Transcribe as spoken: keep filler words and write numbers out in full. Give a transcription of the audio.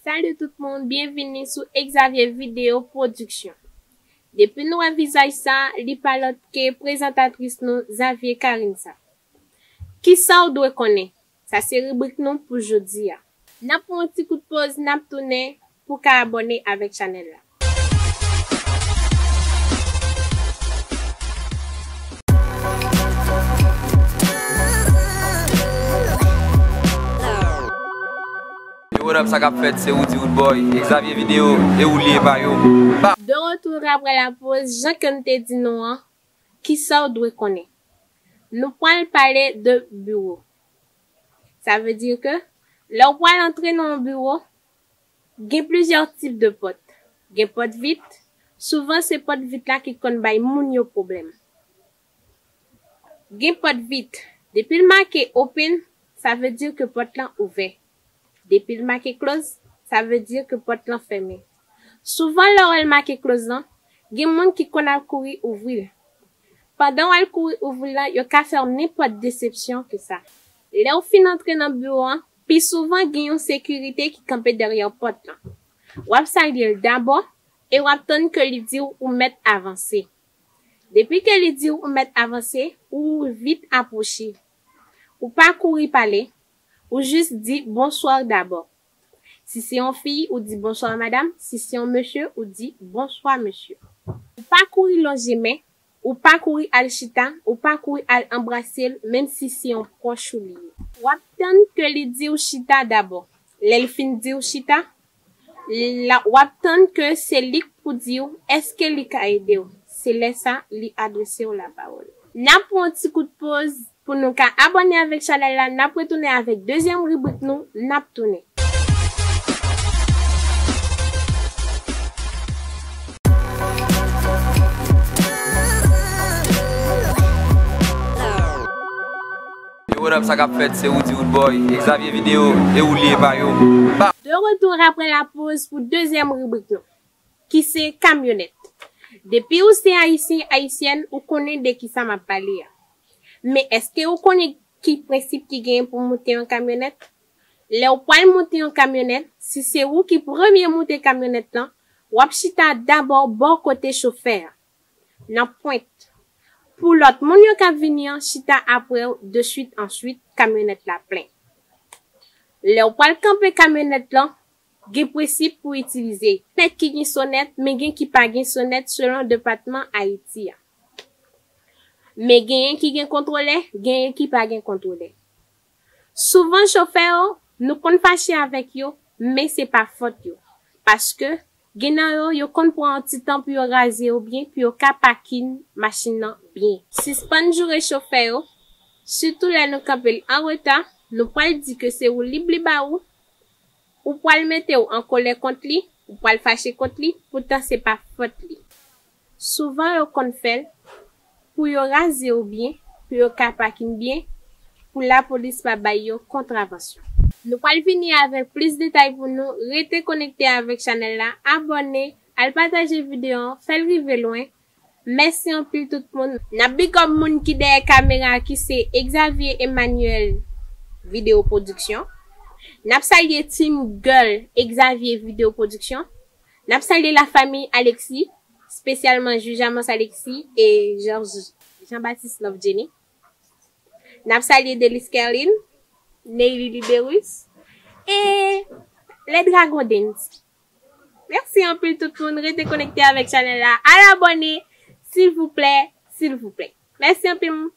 Salut tout moun, byenvini sou Xavier Video Production. Depi nou wè vizaj sa, li pa lòt ke prezantatris nou, Xavier Karinsa. Kisa w dwe konnen? Sa se ribrik nou pou jodi a. N ap pran yon ti kout poz, n ap tounen pou w ka abòne avèk chanèl la. Yo, what up, sa k ap fèt? Se Woody Woodboy, Xavier Video, e ou li e pa yo. Ba! De retour après la pause, jan ke m te di nou an, kisa w dwe konnen? Nou pral pale de biwo. Sa vle di ke lè w pral antre nan yon biwo, gen plizyè tip de pòt. Gen pòt vit, souvan se pòt vit la ki konn bay moun yo pwoblèm. Gen pòt vit, depi l make open, sa vle di ke pòt lan ouvè. Depi l make close, sa vle di ke pòt lan fèmen. Souvan lè w wè l make close lan, gen moun ki konn al kouri ouvri l. Pandan w al kouri ouvri l lan, yo ka fè w nenpòt desepsyon ke sa. Lè w fin antre nan biwo an, pi souvan gen yon sekirite ki kanpe dèyè pòt lan. W ap salye l dabò e w ap tann ke li di w ou mèt avanse. Depi ke li di w ou mèt avanse, ou vit apwoche. Ou pa kouri pale, ou jis di bonswa dabò. Si se yon fi, ou di bonswa madam, si se yon mesye, ou di bonswa mesye. Ou pa kouri lonje men, ou pa kouri al chita, ou pa kouri al anbrase l, menm si se yon pwòch ou li ye. W ap tann ke li di w chita dabò. Lè l fin di w chita, la, w ap tann ke se li k pou di w èske li ka ede w. Se lè sa li adrese w lapawòl. N ap pran yon ti kout poz pou nou ka abòne avèk chanèl la. N ap retounen avèk dezyèm ribrik nou, n ap tounen. Yo, what up, sa k ap fèt? Se Woody Woodboy, Xavier Video, e ou li e pa yo. Ba! De retour après la pause pou dezyèm ribrik nou, ki se kamyonèt. Depi ou se ayisyen, ayisyèn, ou konnen de kisa m ap pale a. Men èske ou konnen ki prensip ki genyen pou moute yon kamyonèt? Lè w pral moute yon kamyonèt, si se ou ki premye moute kamyonèt lan, w ap chita dabò bò kote chofè a, nan pwent, pou lòt moun yo k ap vini an chita apre w deswit, answit kamyonèt la plen. Lè w pral kanpe kamyonèt lan, gen prensip pou itilize. Pèt ki gen sonèt, men gen ki pa gen sonèt selon depatman Ayiti a. Men genyen ki gen kontwolè, genyen ki pa gen kontwolè. Souvan chofè yo, nou konn fache avèk yo, men se pa fòt yo. Paske, gen nan yo, yo konn pran yon ti tan pou yo raze yo byen, pou yo ka pakin machin nan byen. Sispann joure chofè yo, sitou lè nou kanpe l an reta, nou pral di ke se woulib li ba ou, ou pral mete w an kòlè kont li, ou pral fache kont li, poutan se pa fòt li. Souvan yo konn fè l pou yo raze yo byen, pou yo ka pakin byen, pou lapolis pa bay yo kontravansyon. Nou pral vini avèk plis detay pou nou. Rete konekte avèk chanèl la, abòne, al pataje videyo an, fè l rive lwen. Mèsi anpil tout moun. N ap big up moun ki dèyè kamera a ki se Xavier Emmanuel Video Production. N ap salye Team Girl Xavier Video Production. N ap salye lafanmi Alexis, espesyalman Juja Mans Alexis e Georges Jean-Baptiste Love Jenny. N ap salye Delice Kerline, Neily Liberus e Les Dragons Dance. Mèsi anpil tout moun, rete konekte avèk chanèl la. Al abòne, silvouplè, silvouplè. Mèsi anpil.